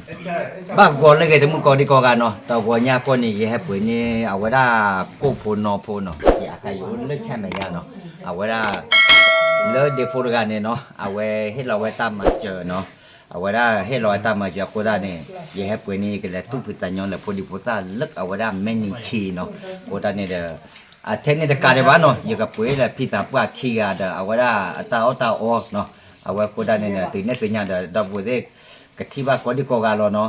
ဘၣ်ဂီၤလၢဂ့ၤတမုၢ်ကိးဒံကိးဂၤနီၤ, တဂီၤညါကိးန့ၣ် ယဟဲပှ့ၤန့ၢ် အဝဲဒၣ်ကိၣ်ဖိနီဖိနီၤ, ယအခါယအိၣ်လၢဆၣ်မဲာ်ညါနီၤ, အဝဲဒၣ် လၢဒ့ဖိတဂၤန့ၣ်နီၤ, အဝဲဟ့ၣ်လီၤဝဲတၢ်မၤစၢၤနီၤ, အဝဲဒၣ်ဟ့ၣ်လီၤဝဲတၢ်မၤစၢၤအဃိသတးန့ၣ်, ယဟဲပှ့ၤန့ၢ် ယကလဲၤသူၣ်ဖှံသးညီလၢဖိဒံဖိသၣ်လၢအဝဲဒၣ်မဲၢ်နံၤခံနီၤ, အဃိသတးန့ၣ်ဒီး အထဲန့ၣ်တကးဒံးဘၣ်နီၤ, ယကပှ့ၤလၢဖံသးပှၢ်ခံဂၤဒီး အဝဲဒၣ်အတၢ်အီၣ်တၢ်အီနီၤ, အဝဲအဃိသတးန့ၣ်ဒီး တုၤန့ၣ်သ့ၣ်ညါဒီး ဒီပုၢ်ဝဲၢ်သ့ၣ် ကထံၣ်ဘၣ်ကိးဒံကိးဂၤလီၤနီၤ,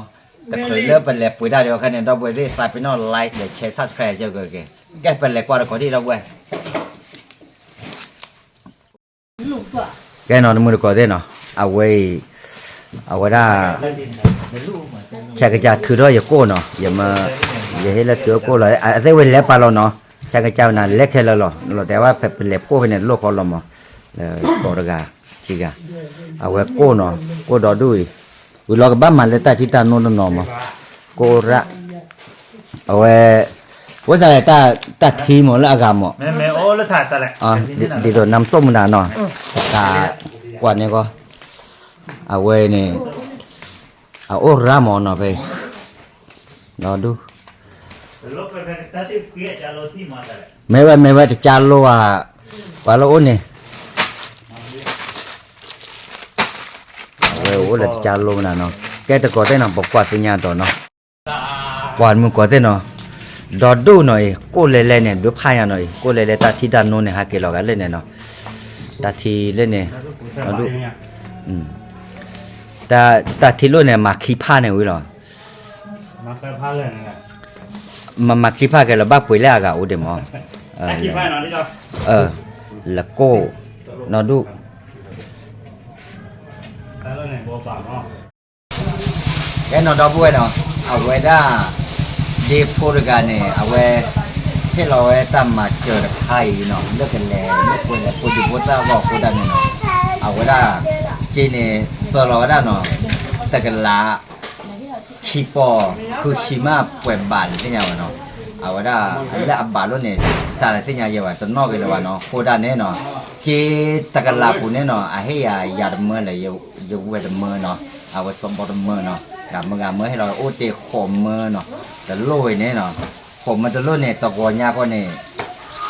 တချုးလၢပလဲၤပှ့ၤတၢ်ဒီးအခါန့ၣ် ဒီပုၢ်ဝဲၢ်သ့ၣ် သးပ့ၤနီၣ် like ဒီး share subscribe ကဲ, ကဲပလဲၤကွၢ်တကိးဒံ ဒီပုၢ်ဝဲၢ် ကဲနီၤ တမုၢ်တကိးသ့ၣ်နီၤ, အဝဲအံၤ အဝဲဒၣ် ဆဲးကစၢ်ထုးထီၣ်ယကိၣ်နီၤ, ယဟ့ၣ်လၢထုးအကိၣ်လီၤ, အသ့ၣ်ဝဲလဲၤပာ်လီၤနီၤ, ဆဲးကစၢ်ဝဲနၤလဲၤခဲလၢာ်လီၤ, လီၤတဲာ်ဘၣ်ဖဲပလဲၤဖှိၣ်ဖဲန့ၣ် လိၣ်ဃီလီၤမး, လၢကိးတဂၤခံဂၤ, အဝဲကိၣ်နီၤ, ကိၣ်ဒီဒူၣ်အံၤ, ဝံၤလီၤကဘၣ်မၤလၢတၢ်ထံတၢ်နိတနီၤမး, ကိၣ်ရၣ် အဝဲ ဝဲစးလဲၣ် တၢ်ထံမးလၢအဂၤမး, ဒ်သိးနမ်သိၣ်မနုၤနီၤ, တၢ်ကွၢ်န့ၣ်ကီး, အဝဲန့ၣ် အအိၣ်ရၣ်မးနီၤဖဲ, ဒီဒူၣ်, မ့ၢ်ဝဲမ့ၢ်ဝဲတကါလိဧါ, ပှၤလၢအိၣ်န့ၣ် အဝဲအိၣ်လၢတကါလိမနုၤနီၤ, ကဲတကိးသ့ၣ်နီၤ ပကွၢ်သ့ၣ်ညါတီၤနီၤ, ပှၤမုၢ်ကိးသ့ၣ်နီၤ, ဒီဒူၣ်နီၤအံၤ ကိၣ်လဲၤလဲၤန့ၣ် ဒုးဖးညါနီၤအံၤ ကိၣ်လဲၤလဲၤတၢ်ထံတၢ်နိန့ၣ် ဟးက့ၤလီၤဂာ်လၢန့ၣ်နီၤ, တၢ်ထံလၢန့ၣ်, ဒီဒူၣ်, တၢ်ထံလိၣ်န့ၣ် မၤခံဖးန့ၣ်ဝံၤလီၤ မၤမၤခံဖးကဲလၢၤ ဘၣ်ပှ့ၤလၢအဂၤအိၣ်ဒံးမး, လၢကိၣ်, နီၢ်ဒူၣ်, ကဲနီၤ ဒီပုၢ်ဝဲၢ်နီၤ, အဝဲဒၣ် ဒ့ဖိတဂၤန့ၣ် အဝဲ ဟ့ၣ်လီၤဝဲတၢ်မၤစၢၤတခါအံၤနီၤ လၢကလဲၤ လၢပှဲၤလဲၤဖိဒံဖိသၣ်အဂီၢ် အဃိဒၣ်န့ၣ်နီၤ, အဝဲဒၣ် စ့န့ၣ် သၢလီၤဝဲဒၣ်နီၤ, တကလး ခံပီၢ် ဃုဆံမး ပှဲၤဘးန့ၣ်သ့ၣ်ညါဝဲနီၤ, အဝဲဒၣ်လၢအဘးလိၣ်န့ၣ် စးလၢသ့ၣ်ညါယဲဘၣ် တနီၣ်ဂ့ၤလၢၤဘၣ်နီၤ, အဃိဒၣ်န့ၣ်နီၤ, စ့တကလးပူၤန့ၣ်နီၤ အဟ့ၣ်ယၤယၤတမၢလၢ ယဝဲၢ်တမၢနီၤ, အဝဲစီၤဘီတမၢနီၤ, ဒီးမုၢ်ဂၤမၢဟ့ၣ်လီၤအိၣ်တ့ၢ်ဃိးမၢနီၤ, တလိၣ်ဝဲန့ၣ်နီၤ, ဃိးမၢတလိၣ်န့ၣ် တဂီၤညါဃီန့ၣ်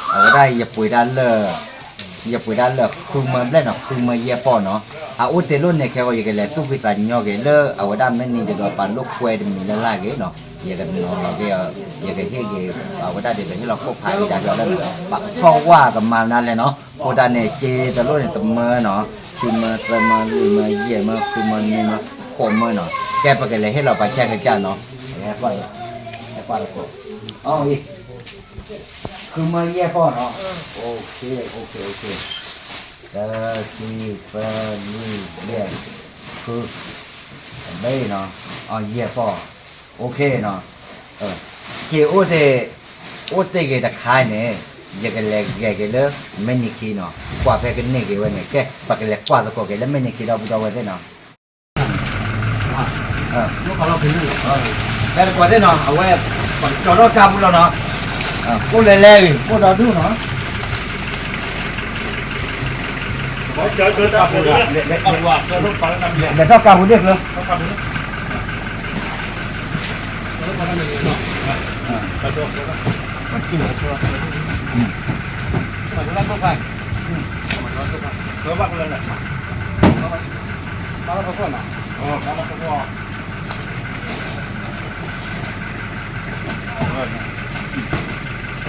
အဝဲဒၣ်ယပှ့ၤတၢ်လၢ ယပှ့ၤတၢ်လၢဃုမၢဘျဲၣ်နီၤ ဃုမၢယဲၢ်ပီၢ်နီၤ, အအိၣ်တ့ၢ်လိၣ်န့ၣ် ခဲဂီၤ ယကလဲၤသူၣ်ဖှံသးညီက့ၤလၢအဝဲဒၣ်မ့ၢ်နံၤဒ်သိးပာ်လိာ်ကွဲတမံၤလၢ်လၢ်ဂ့ၤနီၤ, ယကနီၤလီၤက့ၤ ယကဟ့ၣ်က့ၤ အဝဲဒၣ်ဒ်သိးဟ့ၣ်လီၤခိၣ်ဖးအံၤဒၣ်ဒီးလၢ ပာ်ထီၣ်ဝၣ်ကမၤနၤလဲၣ်နီၤ, အဃိဒၣ်န့ၣ် စ့တလိၣ်န့ၣ် တမၢနီၤ, ခံမၢ သၢမၢ လွံၢ်မၢ ယဲၢ်မၢ ဃုမၢ နွံမၢ ဃိးမၢနီၤ, ကဲပကလဲၤဟ့ၣ်လီၤပှၤဆဲးကစၢ်နီၤ, ဟဲကွၢ် ဟဲကွၢ်တကိး အံၤ ဃုမၢယဲၢ်ပီၢ်နီၤ, အိၣ်ခ့ အိၣ်ခ့ အိၣ်ခ့, တၢ ခံ သၢ လွံၢ် ယဲၢ် ဃု, တဘ့ၣ်နီၤ, အယဲၢ်ပီၢ်, အိၣ်ခ့နီၤ, စ့အိၣ်တ့ၢ် အိၣ်တ့ၢ်က့ၤတခါန့ၣ် ယကလဲၤဂဲၤက့ၤလၢမဲၢ်နံၤခံနီၤ, ကွၢ်ဖဲကန့ၢ်က့ၤဝဲန့ၣ် ကဲ ပကလဲၤကွၢ်သကိးက့ၤလၢမဲၢ်နံၤခံဒီပုၢ်ဒီဝဲၢ်သ့ၣ်နီၤ ဖဲတကိးသ့ၣ်နီၤ အဝဲ ပကကၠီၤထီၣ်ကါပူၤလီၤနီၤ,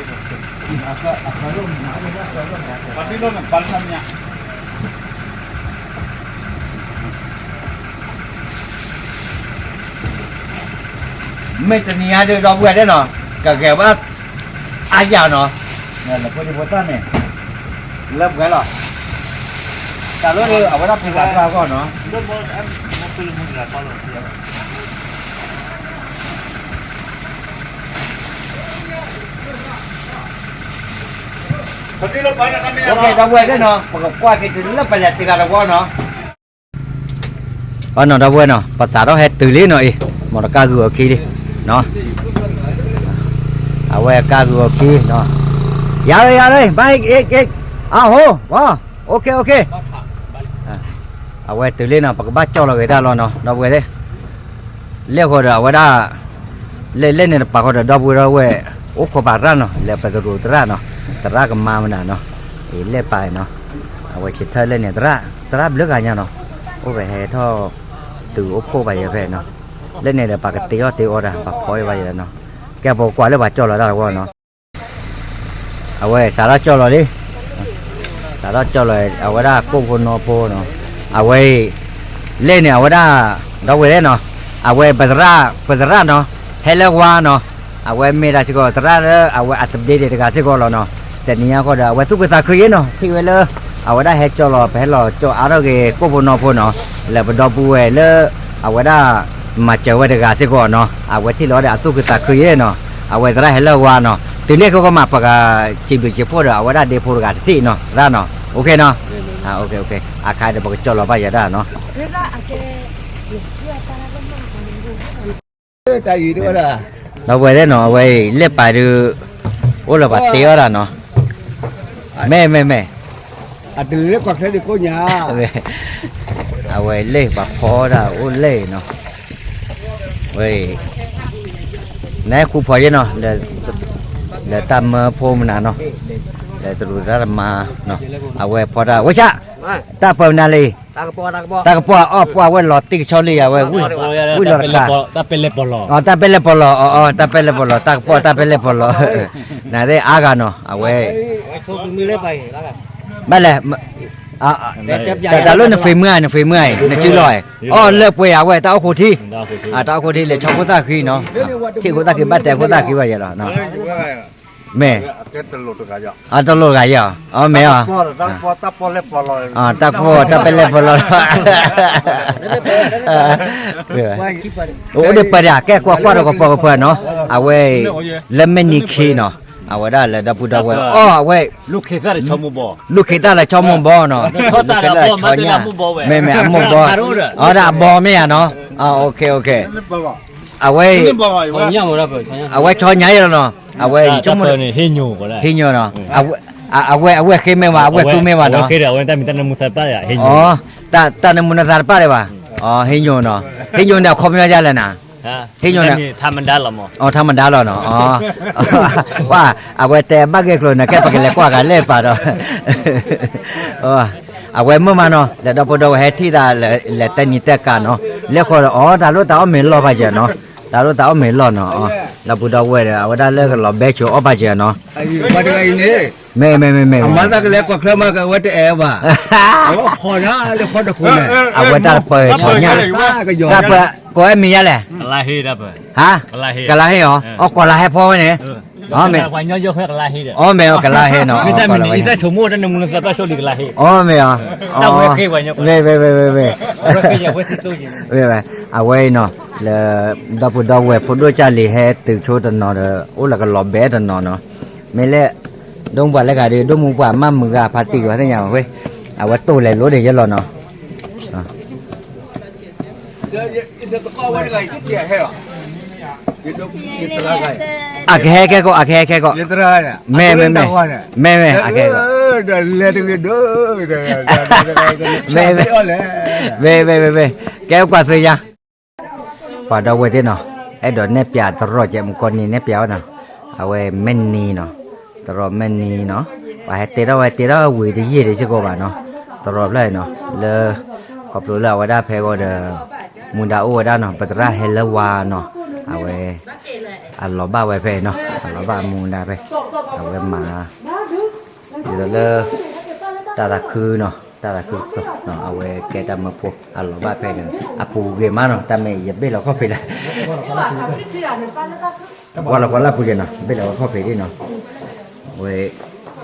ကိၣ်လဲၤလဲၤအံၤ ကိၣ်ဒီဒူၣ်နီၤ, လဲၤထီၣ်ကါပူၤဒ့ၣ်ကျၢၤ မ့ၢ်တနံၤညါဒုး ဒီပုၢ်ဝဲၢ်သ့ၣ်နီၤ ကဂဲၤဘၣ် အါယၤနီၤ, လၢဖိဒံဖိသၣ်န့ၣ် လၢပှဲၤလီၤ, တၢ်လၢအဝဲဒၣ်ဖံသးပှၢ်အဂီၢ်နီၤ ဒီပုၢ်ဝဲၢ်သ့ၣ်နီၤ ပကကွၢ်က့ၤတုၤလၢပလဲၤတဂၤတဝီနီၤ, အနီၤ ဒီပုၢ်ဝဲၢ်နီၤ ပသးထီၣ်ဟဲတုၤလံနီၤအံၤ, မ်တကါဂုာ်အခံလံ, အဝဲကါဂုာ်အခံ, ယၤလၢယၤလၢ ဘၣ်အ့ၣ်အ့ၣ်, အဟိ, OK OK, အဝဲတုၤလံနီၤ ပကဘၣ်ကၠီၣ်လီၤဂ့ၤတၢ်လီၤနီၤ ဒီပုၢ်ဝဲၢ်သ့ၣ်, လဲၣ်ဃီဒီးအဝဲဒၣ် လဲၣ်လဲၣ်န့ၣ်တပာ်ဃီဒီး ဒီပုၢ်ဒီဝဲၢ် အိၣ်ခိးပာ်သရၣ်နီၤ, လဲၤပသရူးသရၣ်နီၤ, သရၣ်ကမါမနုၤနီၤ, အံၤလဲၣ်ပာ်နီၤ, အဝဲဆံးထၢၣ်လဲၣ်န့ၣ် သရၣ် သရၣ်ဘျုးဂၤညါနီၤ, အိၣ်ဝဲဟဲထီၣ် တုၤအိၣ်ဖှိၣ်ဘၣ်ယဲဖဲနီၤ, လဲၣ်န့ၣ်ဒီးပှၤကတ့အီၣ်တ့အီတၢ် ပှၤဖီအီၣ်ဘၣ်ယဲနီၤ, ကဲပကွၢ်လၢပှၤကၠီၣ်လီၤတၢ်တဝီနီၤ အဝဲစးထီၣ်ကၠီၣ်လီၤလံ, စးထီၣ်ကၠီၣ်လီၤ အဝဲဒၣ်ကိၣ်ဖိနီဖိနီၤ, အဝဲအံၤ လဲၣ်န့ၣ် အဝဲဒၣ် ဒီဝဲၢ်သ့ၣ်နီၤ, အဝဲပသရၣ် ပသရၣ်နီၤ, ဟဲလၢဝါနီၤ, အဝဲမ့ၢ်ဒၣ်စ့ၢ်ကီး သရၣ်လၢအဝဲအသဘျ့ဒံးတဂၤစ့ၢ်ကီးလီၤနီၤ, တနံၤညါဃီဒီး အဝဲသူၣ်ခုသးခုယဲနီၤ, ထံၣ်ဝဲလၢ အဝဲဒၣ်ဟဲကၠီၣ်လီၤ ပဟဲလီၤကၠီၣ်အါထီၣ်က့ၤ ကိၣ်ဖိနီဖိနီၤ, လၢပဒီပုၢ်ဝဲၢ်လၢ အဝဲဒၣ် မၤစၢၤဝဲတဂၤစ့ၢ်ကီးနီၤ, အဝဲထံၣ်လီၤဒီးအသူၣ်ခုသးခုယဲနီၤ, အဝဲသရၣ်ဟဲလၢဝါနီၤ, တုၤလၢခံကီမး ပှၤကစံးဘျုးစံးဖှိၣ်ဒီး အဝဲဒၣ်ဒ့ဖိတဂၤတထံၣ်နီၤ, သရၣ်နီၤ, အိၣ်ခ့နီၤ, အခါဒီးပကကၠီၣ်လီၤဘၣ်ယဲဒၣ်နီၤ ဒီပုၢ်ဝဲၢ်သ့ၣ်နီၤ အဝဲအံၤ လဲၣ်ပာ်ဒုး အိၣ်လၢပှၤတ့အီၣ်တၢ်နီၤ, မ့ၢ်မ့ၢ်မ့ၢ် အဝဲလဲၣ်ပှၤဖီဒၣ်အိၣ်လဲၣ်နီၤ, ဝဲအံၤ နဃူဖိးယဲနီၤ, လၢတၢ်မၢဖိမနုၤနီၤ, လၢတရူးတၢ်တမါနီၤ, အဝဲဖီတၢ် ဝဲဆၣ် တၢ်ပၢၢ်မနုၤလံ တၢ်ကပီၤအီၣ်ပှၢ်ဝဲလီၤတံၢ်ကဆီလံ အဝဲ ဝံၣ်လီၤတခါ, တၢ်ပဲလဲၣ်ပီၤလီၤ, တၢ်ပဲလဲၣ်ပီၤလီၤ, တၢ်ကပီၤတၢ်ပဲလဲၣ်ပီၤလီၤ, နသ့ၣ်အါဂၤနီၤ အဝဲ ဘၣ်လဲၣ်, တၢ်လၢနဖံးမုၢ်ဧါ နဖံးမုၢ်ဧါ နစုလီၤ, အီၣ်လၢပှဲၤအဝဲ တၢ်အိၣ်ခိးထံ, တၢ်အိၣ်ခိးထံ လဲၤဆီခိၣ်သၣ်ဃံနီၤ, ထံၣ်ခိၣ်သၣ်ဃံ ဘၣ်တဲခိၣ်သၣ်ဃံဘၣ်ယဲလီၤ, မ့ၢ် တလိၣ်တဂၤယီၤ, အမ့ၢ်အီၤ, တၢ်ကပီၤ တၢ်ပဲလဲၣ်ပီၤလီၤ, အိၣ်ဒ်ပၢၢ်ဒၣ် ကဲကွၢ်ကွၢ်ဒီးကပီၤကပၢၢ်နီၤ, အဝဲ လၢမဲၢ်နံၤခံနီၤ, အဝဲဒၣ်လၢဒီပုၢ်ဒီဝဲၢ်အီၣ် အဝဲ လူၤခ့းတၢ်လၢဆီမိၢ်ဘီနီၤ, လူၤခ့းတၢ်လၢဆီညါ, မ့မ့ၢ်အမိၢ်ဘီ, အဒၣ်အဘီမ့ၢ်ဧါနီၤ, အဝဲ အဝဲဆီညါအံၤလီၤနီၤ, အဝဲ ဟံးညိၣ်နီၤ, အဝဲ အဝဲဃ့မ့ၢ်ဘၣ် အဝဲသူမ့ၢ်ဘၣ်နီၤ, တၢ်နမူနသးတပၣ်ဒံးဘၣ်, ဟံးညိၣ်နီၤ, ဟံးညိၣ်န့ၣ် အခီပညီဒ်လဲၣ်နၤ, ဟံးညိၣ်န့ၣ် ထါမဒါလီၤနီၤ, အဝဲတဲဘၣ်ဂ့ၢ်ကျိၤန့ၣ် ကဲပကလဲၤကွၢ်ဂၤလဲၣ်ပာ်ဒီး အဝဲမုာ်မးနီၤ လၢဒီပုၢ်ဒီဝဲၢ်ဟဲထံၣ်တၢ်လၢတဲနံၤတဲကးနီၤ, လဲၤဃီဒီးအီၤ တၢ်လိၣ်တၢ်အီၣ်မ့ၤလီၢ်ဘၣ်ယဲနီၤ, တၢ်လိၣ်တၢ်အီၣ်မ့ၤလီၢ်နီၤ, ဒီပုၢ်ဒီဝဲၢ်ဒီး အဝဲဒၣ်လၢကလီၤဘဲဆိအီၣ်ဘၣ်ယဲနီၤ, မ့ၢ်မ့ၢ်မ့ၢ်မ့ၢ် အမၤသးကလဲၤကွၢ်ချၢမး ကဝဲတအဲၣ်ဘၣ်, အဝဲတၢ်ပၢၢ်ထီၣ်ညါ, တၢ်ပၢၢ် ကိးဝဲမံၤယါလဲၣ်, ဟါ, ကလါဟ့ၣ်အီၤ, အီၣ်ကီးလါဟဲဖီဝဲန့ၣ်, အီၣ်မ့ၢ်အီၤ ကလါဟ့ၣ်နီၤ, အီၣ်မ့ၢ်အီၤ, အီၣ်မ့ၢ်အီၤ, မ့ၢ်မ့ၢ်, အဝဲအံၤနီၤ လၢ ဒီပုၢ်ဒီဝဲၢ်ဖိဒိၣ်ကၢ်လံၤဟဲတုၤဆိတနီၤဒီး အိၣ်လၢကလီၤဘဲတနီၤနီၤ, မ့ၢ်လၢ ဒိၣ်မူပှၤလၢဂၤဒီး ဒိၣ်မူပှၤမးမုာ်ဂၤဖါတံၢ်ကဘၣ်သ့ၣ်ညါဝဲ, အဝဲတိၢ်လဲၤလိၤဒီးယဲလီၤနီၤ အကဟဲခဲကီး အကဟဲခဲကီး, မ့ၢ်မ့ၢ်မ့ၢ်, မ့ၢ်မ့ၢ်, အကဟဲကီး, မ့ၢ်မ့ၢ်, မ့ၢ်မ့ၢ်, ကဲကွၢ်သ့ယါ, ပှၤဒီဝဲၢ်သ့ၣ်နီၤ, အဲၣ်ဒိးနဲၣ်ပၠးသရိာ်ကဲ မုၢ်ကီၢ်နံၤနဲၣ်ပၠးဝဲနီၤ, အဝဲမဲၢ်နံၤနီၤ, သရိာ်မဲၢ်နံၤနီၤ, ပှၤဟဲတဲထီၣ်ဝဲတဲထီၣ်ဝံၤတယံာ်ဒံးစ့ၢ်ကီးဘၣ်နီၤ, သရိာ်ဖျၢၣ်နီၤ, လၢ ခီဖျိလၢအဝဲဒၣ်ဖဲဂီၤဒီး မူဒါအိၣ်ဝဲဒၣ်နီၤ, ပသရၣ်ဟဲလၢဝါနီၤ, အဝဲ အလီၤဘၣ်ဝဲဖဲနီၤ, အလီၤဘၣ်မူဒါဖဲ, အဝဲမၤ ဒ်သိးလၢ တၢ်သးခုနီၤ, တၢ်သးခုကစီၣ်နီၤ, အဝဲကဲတၢ်မၢဖိ အလီၤဘၣ်ဖဲန့ၣ်, အပူၤဂ့ၤမးနီၤ, တၢ်မ့ၢ်ယဘ့ၣ်လီၤခီၣ်ဖံးလၢ ကွၢ်လီၤကွၢ်လၢပူၤက့ၤနီၤ, ဘ့ၣ်လီၤဝဲခီၣ်ဖံးဒ်နီၤ, ဝဲ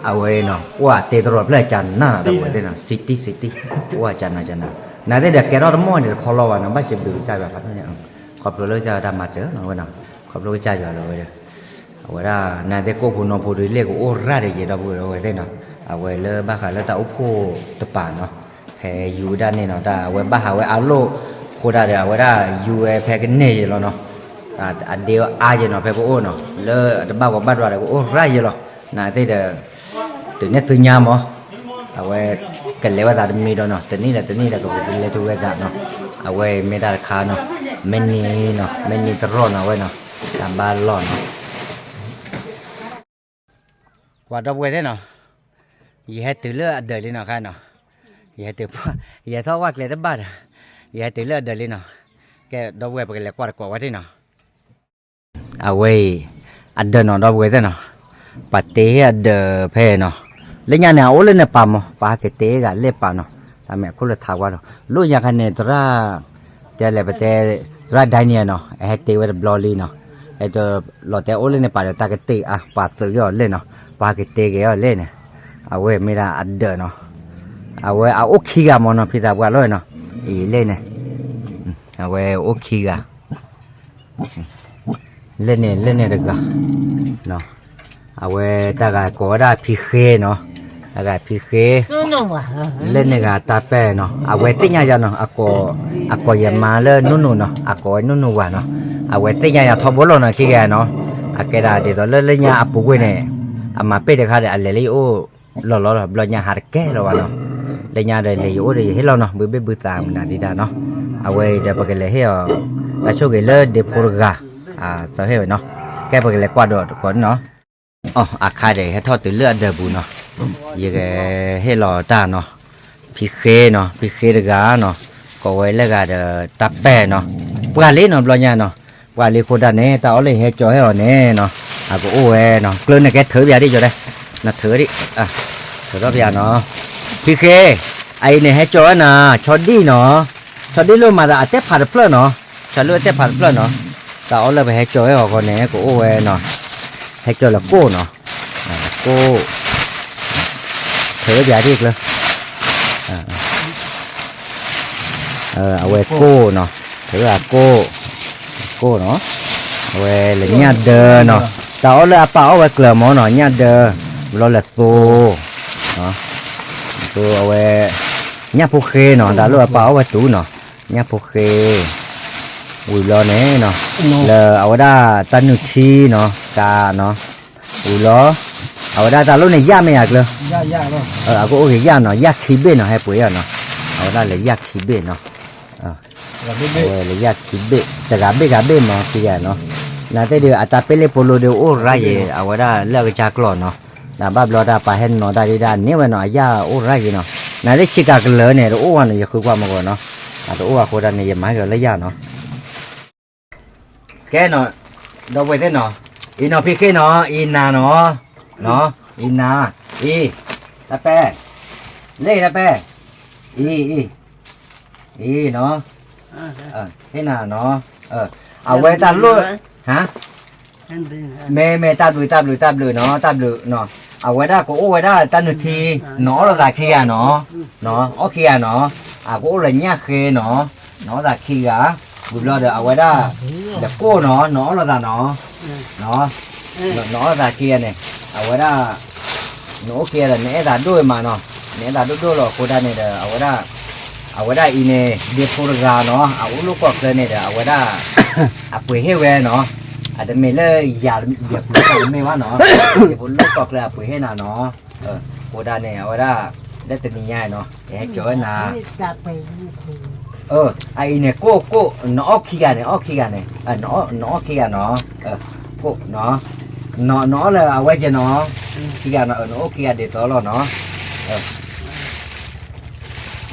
အဝဲနီၤ, ကွၢ်တ့သရိာ်ဖျၢၣ်ကနၣ်နီၤ, ဒီးဝဲသ့ၣ်နီၤ, စံတံၢ်စံတံၢ်, ကွၢ်ကနၣ်ကနၣ်, နသ့ၣ်ဒီးကဲထီၣ်တမီၢ်န့ၣ် တခီလီၤဘၣ်နီၤ, ဘၣ်စံးဘျုးကစၢ်ယွၤဖးထီၣ်ညါ, ခီဖျိလၢကစၢ်ယွၤတၢ်မၤစၢၤနီၤဝဲနီၤ, ခီဖျိကစၢ်ယွၤလီၤဝဲဒီး အဝဲဒၣ် နသ့ၣ်ကိၣ်ဖိနီဖိဒီး လဲၣ်ကအိၣ်ရၣ်ဒီးယဲဒီပုၢ်ဒီဝဲၢ်သ့ၣ်နီၤ, အဝဲလၢဘၣ်ဃးလၢတၢ်အိၣ်ဖှိၣ်တပၤနီၤ, ဟဲယူၤဝဲဒၣ်န့ၣ်နီၤ, တၢ်အဝဲဘၣ်ဟးဝဲအလိၣ်ဃိဒၣ်ဒီး အဝဲဒၣ်ယူၤဝဲဖဲကန့ၢ်ယဲလီၤနီၤ, အဒ့အါယဲနီၤ ဖဲပအိၣ်နီၤ, လၢတဘၣ်ဝီဘၣ်ဒွးဒီး ကအိၣ်ရၣ်ယဲလီၤ, နသ့ၣ်ဒီး တုၤန့ၣ်သုညါမး, အဝဲ ကလဲၤဝဲသးတမံၤဒီးနီၤ, တနံၣ်ဒီးတနံၣ်ဒီး ကပူၤကလဲၤထူဝဲသးနီၤ, အဝဲမ့ၢ်တၢ်တခါနီၤ, မ့ၢ်နံၤနီၤ, မ့ၢ်နံၤတရီၢ်နီၤဝဲနီၤ, တၢ်ဘါလီၢ်နီၤ. ကွၢ်ဒီပုၢ်ဝဲၢ်သ့ၣ်နီၤ, ယဟဲတုၤလၢအဒၢးလံနီၤခါနီၤ, ယဟဲတုၤ, ယဟဲထီၣ်ဝၣ်ကျဲတဘၣ်ဒီး, ယဟဲတုၤလၢအဒၢးလံနီၤ. ကဲ ဒီပုၢ်ဝဲၢ် ပကလဲၤကွၢ်တကိးဝဲဒၣ်နီၤ. အဝဲအံၤ အဒၢးနီၤ ဒီပုၢ်ဝဲၢ်သ့ၣ်နီၤ, ပှၤတ့ဟ့ၣ်အဒၢးဖဲနီၤ, လၢညါန့ၣ် အအိၣ်လၢန့ၣ်ပာ်မး ပှၤဟဲက့ၤတ့ဟ့ၣ်ဂၤလၢပာ်နီၤ, တၢ်မ့ၢ်အခိၣ်လၢထးဝါဒီး လိၣ်ညါခါန့ၣ် သရၣ်, တဲလဲၣ်ပတဲ, သရၣ်ဒၣ်နံၣ်နီၤ အဟဲတ့ဝဲတဘျီလံနီၤ, အဲၣ်ဒိးလီၤတဲအိၣ်လၢန့ၣ်ပာ်ဒီးတၢ်ကတ့ၢ်အါ ပှၤသုးယီၤလဲၣ်နီၤ, ပှၤဟဲက့ၤတ့ဂ့ၤအီၤလဲၣ်န့ၣ်, အဝဲမ့ၢ်ဒၣ်အဒၢးနီၤ, အဝဲအအိၣ်ခံဂၤမးနီၤ ဖံသးပှၢ်လီၤနီၤ, အံၤလဲၣ်န့ၣ်, အဝဲအိၣ်ခံဂၤ လၢန့ၣ် လၢန့ၣ်တဂၤ, အဝဲတၢ်ဂၤကိးဝဲဒၣ်ဖံဃ့နီၤ, တၢ်ဂၤဖံဃ့, လၢန့ၣ်ဂၤတၢ်ပဲာ်နီၤ, အဝဲသ့ၣ်ညါယၤနီၤ, အကိးယမါလၢနူနူနီၤ, အကိးဝဲနူနူဝၤနီၤ, အဝဲသ့ၣ်ညါယၤထီဘိလီၤနီၤ ခံဂၤနီၤ, အကဲဒၣ်ဒ်သိးလၢလၢညါအပူၤကွံာ်န့ၣ်, အမၤပ့ၢ်တခါဒီး အလဲၤလၢယအိၣ်လီၢ်လီၤလီၤ, ဘျီညါဟးတကဲလီၤဘၣ်နီၤ, လၢညါဒီးလဲၤယအိၣ်ဒီးယဟ့ၣ်လီၤနီၤ, ဘုဘ့ၣ်ဘုသးမနုၤဒံးဒၣ်နီၤ, အဝဲအံၤဒီးပကလဲၤဟ့ၣ်အီၤ, တၢ်ဆိၣ်ဂ့ၤလၢဒ့ဖိတဂၤ, သးဟ့ၣ်ဝဲနီၤ, ကဲပကလဲၤကွၢ်ဒီးတကိးနီၤ. အီ အခါဒီး ဟဲထီၣ်တုၤလၢအဒၢးပူၤနီၤ, ယကဟ့ၣ်လီၤတၢ်နီၤ, ဖံဃ့နီၤ, ဖံဃ့တဂၤနီၤ, ကိးဝဲလၢဂၤဒီးတၢ်ပဲာ်နီၤ, ပှၢ်လံနီၤ ဘျီညါနီၤ, ပှၢ်လံအဃိဒၣ်န့ၣ် တၢ်အီၣ်လၢယဟဲကၠီၤဟ့ၣ်အီၤန့ၣ်နီၤ, အကအိၣ်ဝဲနီၤ, ကျၢၢ်န့ၣ်ကဲထုးပယၤဒ်ကၠီၤဒဲး, နထုးဒ်, ထုးထီၣ်ပယၤနီၤ, ဖံဃ့, အအံၤန့ၣ်ဟဲကၠီၤဝဲနၤ, ဆီဒံၣ်နီၤ, ဆီဒံၣ်လိၣ်မၤသးအတဲဖးတဖျၢၣ်နီၤ, ဆီဒံၣ်လိၣ်အတဲဖးတဖျၢၣ်နီၤ, တၢ်အီၣ်လၢပဟဲကၠီၤဟ့ၣ်အီၤဃီန့ၣ် ကအိၣ်ဝဲနီၤ, ဟဲကၠီၤလၢကိၣ်နီၤ, ကိၣ်, ထုးပယၤဒ်ကျၢၢ်, အဝဲကိၣ်နီၤ, ထုးအကိၣ်, ကိၣ်နီၤ, အဝဲလၢညၣ်ဒၢနီၤ, တၢ်အီၣ်လၢအပၢ်အီၣ်ဝဲကျၢၤမးနီၤ, ညၣ်ဒၢ, ဘျီလၢသိ, သိအဝဲ, ညၣ်ဖိဃ့နီၤ, တၢ်လၢအပၢ်အီၣ်ဝဲတူၤနီၤ, ညၣ်ဖိဃ့, ဝံၤဘျီန့ၣ်နီၤ, လၢအဝဲဒၣ်တၢ်နုၢ်ထံနီၤ, ကးနီၤ, ဝံၤဘျီ, အဝဲဒၣ်တၢ်လိၣ်န့ၣ်ယၣ်မ့ၢ်ဧါကျၢၢ်, အကအိၣ်ဂ့ၤယၣ်နီၤ, ယၣ်ခံဘ့ၣ်နီၤ, ဟဲပှ့ၤအီၤနီၤ, အဝဲဒၣ်လၢယၣ်ခံဘ့ၣ်နီၤ အဝဲလၢယၣ်ခံဘ့ၣ်, တဂၤဘ့ၣ်ဂၤဘ့ၣ်မး ခံဂၤနီၤ, နသ့ၣ်ဒုး အတၢ်ပ့ၢ်လ့ၣ်ဖိလိဒုးအိၣ်ရၣ်ယံၤ အဝဲဒၣ်လၢအကစၢ်ကျီၢ်နီၤ, နဘၣ်ဘျီတၢ်ပာ်ဟဲနီၤတၢ်ဒံးဒၣ်န့ၢ်ဝဲနီၤ, အယၣ်အိၣ်ရၣ်ယံၤနီၤ, နသ့ၣ်ဆံးကၤကလၢာ်န့ၣ် တအိၣ်ဘၣ်နီၤ, ယဃုကွၢ်မ့ၢ်ဂီၤနီၤ, အတအိၣ်ဘၣ်အဃိဒၣ်န့ၣ် ယမၤက့ၤအီၤလၢယၣ်နီၤ ကဲနီၤ, ဒီပုၢ်ဝဲၢ်သ့ၣ်နီၤ, အံၤနီၤ ဖံဃ့နီၤ, အံၤနၤနီၤ, အံၤနၤ, အံၤ, တၢ်ပဲ, လၢအံၤတၢ်ပဲ, အံၤ, အံၤ, အံၤနီၤ, ဟ့ၣ်နၤနီၤ, အဝဲတၢ်လိၣ်, ဟါ မ့ၢ်မ့ၢ် တၢ်ဘျုး တၢ်ဘျုး တၢ်ဘျုးနီၤ တၢ်ဘျုးနီၤ, အဝဲဒၣ်ကအိၣ်ဝဲဒၣ်တၢ်နုၢ်ထံ, နီၤအီၣ်လိာ်သးခံဂၤနီၤ, နီၤအီၣ်ခံဂၤနီၤ, အကအိၣ်လၢညၣ်ဃ့နီၤ, နီၤအီၣ်သးခံဂၤ, ဝံၤဘျီဒီးအဝဲဒၣ်, ဒီးကိၣ်နီၤ နီၤအီၣ်လိာ်သးနီၤ, နီၤအီၣ်သးခံဂၤန့ၣ်, အဝဲဒၣ်, နအိၣ်ခံဂၤဒီး နအဲၣ်သးဒိၣ်မးနီၤ, နအဲၣ်သးဒိၣ်ဒိၣ်လီၤအဃိဒၣ်န့ၣ်ဒီး အဝဲဒၣ်, အဝဲဒၣ်အံၤန့ၣ် ဒ့ဖိတဂၤနီၤ အအိၣ်လၢကီၢ်ချၢန့ၣ်ဒီး အဝဲဒၣ်, အပှ့ၤဟ့ၣ်ဝဲနီၤ, အတမ့ၢ်လၢယၤပှ့ၤတၢ်တမ့ၢ်ဘၣ်နီၤ, ဒ့ဖိလၢကီၢ်ချၢအပှ့ၤဟ့ၣ်နၤနီၤ, အဃိဒၣ်န့ၣ် အဝဲဒၣ်, လၢတနံၤညါနီၤ ယဟဲကၠီၤဝဲနၤ အအံၤန့ၣ် ကိၣ်ကိၣ် နအီၣ်ခံဂၤန့ၣ် အီၣ်ခံဂၤန့ၣ်, နအီၣ်ခံဂၤနီၤ, ကိၣ်, နအီၣ်လၢအဝဲကဲနီၤ, ခံဂၤနီၤ နအိၣ်ခံဂၤဒ်သိးလီၤနီၤ,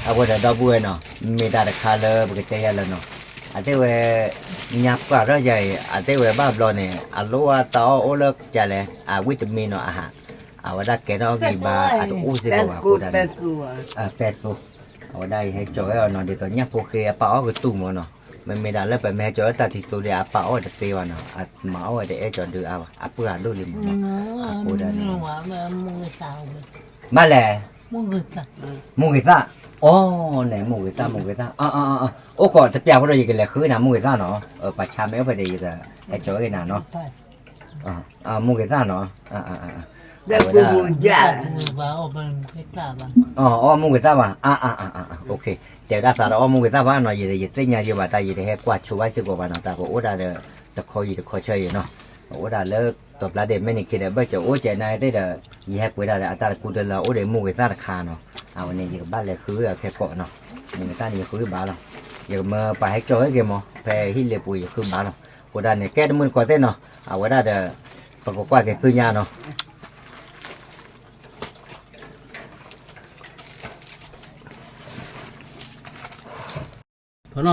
အဝဲဒီးဒီပုၢ်ဝဲၢ်နီၤ, မ့ၢ်တၢ်တခါလၢပကတဲယၤလၢနီၤ, အတဲဝဲ, ညါပှၢ်ထီၣ်ယၤအံၤ အတဲဝဲဘၣ်ဘျီန့ၣ် အလိၣ်အတၢ်အီၣ်အိၣ်လၢကလဲၣ် အဝံၣ်တမံၤနီၤအဟး, အဝဲဒၣ်ကဲထီၣ်ဂံၢ်ဘါ အတအိၣ်စ့ၢ်ကီးဘၣ်အဃိဒၣ်န့ၣ်, ပဲသိ, အဝဲဒၣ်ယဟဲကၠီၤဝဲအီၤနီၤ ဒ်သိးညၣ်ဖိဃ့အပၢ်အီၣ်ကတူၢ်မးနီၤ, မ့မ့ၢ်ဒၣ်လၢပမ့ၢ်ဟဲကၠီၤလၢတၢ်ထံသိဒီး အပၢ်အီၣ်တသ့ဘၣ်နီၤ, အမၤအီၣ်ဝဲတအဲၣ်ကၠီၤဒုးအါဘၣ် အပှၢ်ဒိၣ်လံမးနီၤ, အဃိဒၣ်န့ၣ်, မ့ၢ်လဲၣ်, မိၢ်ဂ့ၤသၣ်, အီၤန့ၣ် မိၢ်ဂ့ၤသၣ်, မိၢ်ဂ့ၤသၣ်, အိၣ်ခိးတပျၢ်ဖိဒီးယကလဲၤဃုနၤ မိၢ်ဂ့ၤသၣ်နီၤ, ပှၤဆါမ့ၢ်အိၣ်ဖဲဒီးယကဟဲကၠီၤဝဲနၤနီၤ, မိၢ်ဂ့ၤသၣ်နီၤ, အဝဲဒၣ်, အီၣ်မိၢ်ဂ့ၤသၣ်ဘၣ်, တဲဒၣ်သးဒီးအီၣ်မိၢ်ဂ့ၤသၣ်ဘၣ်နီၤ, ယတသ့ၣ်ညါယဘၣ်တၢ် ယတဟဲကွၢ်ဆိဘၣ်စ့ၢ်ကီးဘၣ်နီၤ, တၢ်ကအိၣ်ဒၣ်ဒီး, တခီယံၤတခီဆၢယံၤနီၤ, အိၣ်ဒၣ်လၢတီၤပျါဒ့ၣ်မဲာ်နံၤခံဒီး ဘၢၣ်စၢၤအိၣ်စဲးနၤသ့ၣ်ဒီး, ယဟဲပှ့ၤဒၣ်ဒီးအတၢ်တကူတလၢအိၣ်ဒီးမိၢ်ဂ့ၤသၣ်တခါနီၤ, အဝဲန့ၣ် ယကဘၣ်လဲၤဃုအီၤခဲကိးနီၤ, မိၢ်ဂ့ၤသၣ်န့ၣ် ယဃုဘၣ်လီၤ, ယကမၢပှၤဟဲကၠီၤဝဲက့ၤမး ဖဲဟံၣ်လ့ပူၤယဃုဘါလီၤ. အဃိဒၣ်န့ၣ် ကဲတမုၢ်တကိးသ့ၣ်နီၤ, အဝဲဒၣ်ဒီး ပကကွၢ်က့ၤသုညါနီၤ. ဒီ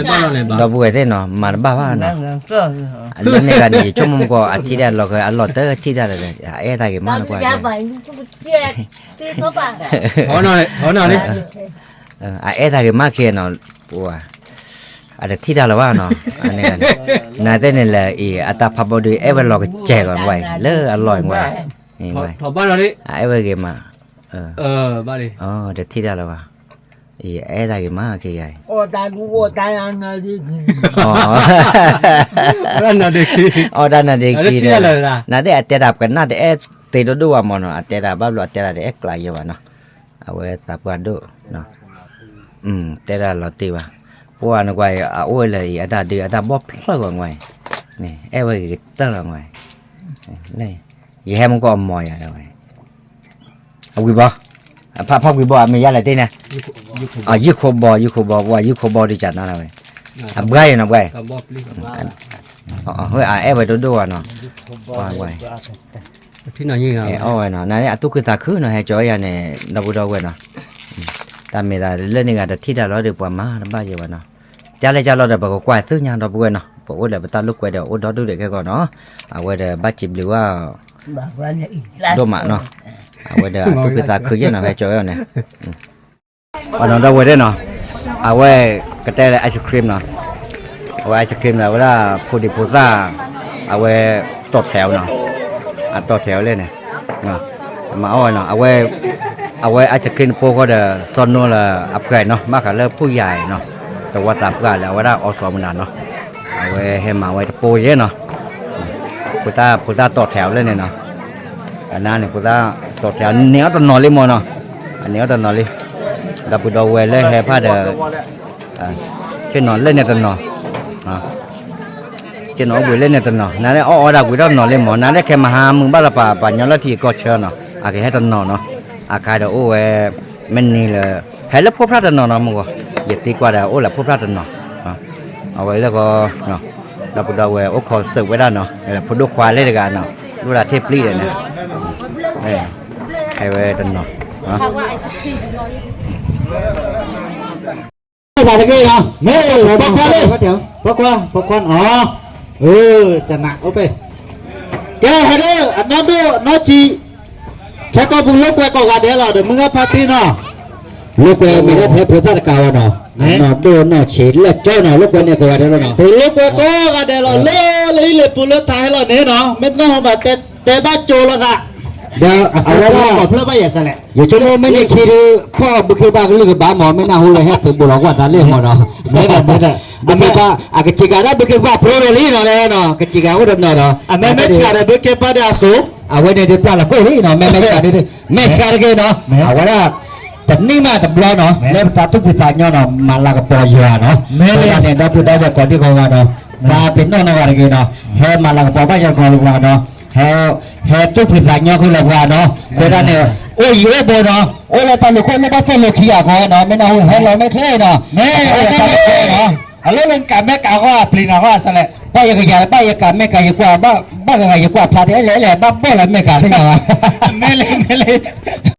ပုၢ်ဝဲၢ်သ့ၣ်နီၤ မၤတဘၣ်ဘၣ်နီၤ. လၢန့ၣ်ဂၤန့ၣ် ယဆိကမိၣ်မ့ၢ်ကီးအထံၣ်တၢ်လီၤဃဲ အလီၢ်တထံၣ်တၢ်လၢ အအဲၣ်တၢ်ဂ့ၤမးနကွၢ် အအဲၣ်တၢ်ဂ့ၤမးခဲနီၤ, အတထံၣ်တၢ်လၢၤဘၣ်နီၤ, နသ့ၣ်န့ၣ်လဲၤအံၤ အတၢ်ဖးဘီဒုး အဲၣ်ဝဲလီၤကစဲၤလီၤနကွၢ် လၢအလီၢ်နကွၢ်, အအဲၣ်ဝဲဂ့ၤမး, တထံၣ်တၢ်လၢၤဘၣ်, အံၤ အဲၣ်တၢ်ဂ့ၤမးခဲယၤအံၤ အီၣ်တၢ်နါဒ့ခံ, နသ့ၣ်အတဲတၢ်ပကနၣ်တအဲၣ်သ့ဒိၣ်ဒိၣ်ဘၣ်မးနီၤ, အတဲတၢ်ဘၣ်ဘျီအတဲတၢ်တအဲၣ်ကျးယဲဘၣ်နီၤ, အဝဲသးပှၢ်ဒိၣ်, တဲတၢ်လီၤတံၢ်ဘၣ်, ပှၢ်နကွၢ်အံၤ အအိၣ်လၢအံၤ အတၢ်ဒုးအတၢ်ဘီၣ်ဖျၢၣ်ဂီၤနကွၢ်အံၤ, အဲၣ်ဝဲဂ့ၤကတၢၢ်လီၤနကွၢ်အံၤ, ယဟဲမူကီၢ်အမီၤယၤဝဲ အဝံၤဘီ, အဖးဖးကွံာ်ဘီ အမ့ၢ်ယါလဲၣ်တ့ၢ်န့ၣ်, ယုၢ်ခိဘီ ယုၢ်ခိဘီ ပှၤယုၢ်ခိဘီဒုးကနါလီၤဝဲ, အဘှါအံၤနီၤ ဘှါအံၤ, အဝဲအအဲၣ်ဝဲဒိၣ်ဒိၣ်ဘၣ်နီၤ, ပှၤဝဲ အီၣ်ဝဲနီၤ နအသူၣ်ခုသးခုနီၤ ဟဲကၠီယၤန့ၣ် ဒီပုၢ်ဒီဝဲၢ်နီၤ, တၢ်မ့ၢ်သးလၢန့ၣ်ဂၤတထံၣ်တၢ်လီၤဒီး ပှၤမၤတဘၣ်ယဲဘၣ်နီၤ, ကၢ်လဲၣ်ကၢ်လီၤဒီး ပကကွၢ်သုညါဒီပုၢ်ဝဲၢ်နီၤ, ပအိၣ်ဒီးပတၢ်လိာ်ကွဲဒီး အိၣ်ဒီဒူၣ်ဒဲးခဲကီးနီၤ, အဝဲဒီးဘၣ်စံးဘျုးဘၣ် ဒိၣ်မးနီၤ, အဝဲဒီးအသူၣ်ခုသးခုယဲနီၤ ဟဲကၠီအီၤန့ၣ်, အနီၤဒီပုၢ်ဝဲၢ်နီၤ, အဝဲကတဲလၢ ice cream နီၤ, အဝဲ ice cream န့ၣ် အဝဲဒၣ်ဖိဒံဖိသၣ်, အဝဲ တီၣ်ထဲးအီၤနီၤ, အတီၣ်ထဲးအီၤလဲၣ်န့ၣ်, မၤအီၣ်ဝဲနီၤ, အဝဲ ice cream တပိဃီဒီး စီၤနိလၢအဖှဲးနီၤ ဘၣ်ဃးလၢဖုၣ်ယၤအံၤနီၤ, တဝီသးပှၢ်လၢအဝဲဒၣ်အီစီမနၤနီၤ, အဝဲဟဲမၤဝဲတပိယဲနီၤ, ဖိသၣ်ဖိသၣ်တီၣ်ထဲးအီၤလၢန့ၣ်နီၤ, အနါန့ၣ် ဖိသၣ်တီၣ်ထဲးအီၤ န့ၢ်အီၣ်တနီၤလံမးနီၤ, အန့ၢ်အီၣ်တနီၤလံ, ဒီပုၢ်ဒီဝဲၢ်လၢဟဲဖးဒီး ဆ့ၣ်နီၤလၢန့ၣ်တနီၤ, ဆ့ၣ်နီၤအိၣ်ဘှံးလၢန့ၣ်တနီၤ, နၤလၢအီၣ်အီဒၣ်ကွံာ်ထီၣ်တနီၤလံမး, နၤလၢခဲမဟါမုၢ်ဘၣ်လီၤပာ်ပှၤညီလၢထံကီၢ်ဆၢနီၤ, အကဟဲတနီၤနီၤ, အခါဒီးအိၣ်ဝဲ မ့ၢ်နံၤလၢ ဟဲလၢဖိဖြၣ်တနီၤနီၤမ့ၢ်ဂီၤ, ယသံကွၢ်ဒီးအိၣ်လၢဖိဖြၣ်တနီၤ, အဝဲလၢကီး ဒီပုၢ်ဒီဝဲၢ်အိၣ်ခိးစၢးဝဲဒၣ်နီၤ, ဖိဒိၣ်ခွါလၢတဂၤနီၤ, ဒိၣ်ဒၣ်ထ့ၣ်ပျံၤဒီးန့ၣ်, ဟဲဝဲတနီၤ သးတက့ၢ်နီၤ, မ့ၢ် ပိာ်ခွါလံ, ပိာ်ခွါ ပိာ်ခွါနီၤ, အၢ ကနၣ်အိၣ်ပဲ, ကဲဟဲဒၣ် အနီၢ်ဒိၣ်နီၢ်ဆံး, ခဲကိာ်ပူၤလိာ်ကွဲကိးဂၤဒဲးလီၤ ဒီးမုၢ်ဂၢ်ဖါတံၢ်နီၤ, လိာ်ကွဲမ့ၢ်ဒၣ်ထဲဖိသၣ်တကးဝဲနီၤ, အနီၢ်ဒိၣ်နီၢ်ဆံးလၢကၠီနီၤ လိာ်ကွဲန့ၣ်ကိးဂၤဒဲးလီၤနီၤ, ပလိာ်ကွဲကိးဂၤဒဲးလီၤ လၢလၢဟံၣ်လ့ပူၤလၢထးဟဲလီၤန့ၣ်နီၤ, မ့ၢ်နီၢ်ဟိမး တဲဘၣ်ကၠိလိာ်သး, ဒီးအဝဲဒၣ် ဖျၢၣ်ဘၣ်ယဲၢ်စဲးလဲၣ်, ယဆိကမိၣ်မ့ၢ်န့ၢ်ခံဒုး ဖီၣ်ဘုခ့ဘၣ်ကလုၢ်ကဘၣ်မး မ့ၢ်နၢ်ဟူလၢဟဲသုးဘူးလီၤကွၢ်သးလၢမးနီၤ, မ့ၢ်ဒီး မ့ၢ်ဒီး ဘုခ့ဘၣ် အကစံးကၤဒၣ်ဘုခ့ဘၣ်ပြိဒီးလံနီၤလဲၣ်နီၤ, ကစံးကၤအိၣ်တနီၤဒီး အမ့ၢ်မ့ၢ်ဆှးဒီးဘုခ့ဘၣ်ဒီးအစိၤ, အဝဲန့ၣ်ဒုးပျၢ်လီၤကိၢ်လံနီၤ, မ့ၢ်မ့ၢ်ဆှးဒုး မ့ၢ်ဆှးတက့ၢ်နီၤ, အဝဲဒၣ် တနံၣ်မးတဘျီနီၤ လၢပတၢ်သူၣ်ဖှံသးညီနီၤ မၤလၤကပီၤယွၤနီၤ, မ့ၢ်ဒၣ်န့ၣ် ဒီပုၢ်ဒီဝဲၢ်ကိးဒံကိးဂၤနီၤ, ဘၣ်ပ့ၤနီၣ်နီၢ်ဂၤတဂ့ၤနီၤ, ဟဲမၤလၤကပီၤဘၣ်ယွၤကိးဂၤနီၤ, ဟဲ ဟဲသူၣ်ဖှံသးညီဃုာ်လၢပှၤနီၤ, အဃိဒၣ်န့ၣ် အိၣ်ယံၤအိၣ်ဘိနီၤ, အိၣ်လၢတၢ်လိာ်ခိၣ်လၢဘၣ်သိၣ်လိာ်ခံဂၤအဃိနီၤ, မ့ၢ်နၢ်ဟူဟဲလီၤမ့ၢ်ချ့နီၤ, မ့ၢ် အလီၢ်လၢကးမဲကးဂီၢ်အပျံၤနီၤ ဂီၢ်အစဲးလဲၣ်, ဘၣ်ယကယၤ ဘၣ်ယကးမဲကးယကွၢ် ဘၣ်ဂၤဂၤယကွၢ်ဖျါတအဲၣ်လဲၣ်လဲၣ် ဘၣ်ဘီၣ်လီၤမဲကးသ့ၣ်ညါဘၣ်, မ့ၢ်လၢ မ့ၢ်လၢ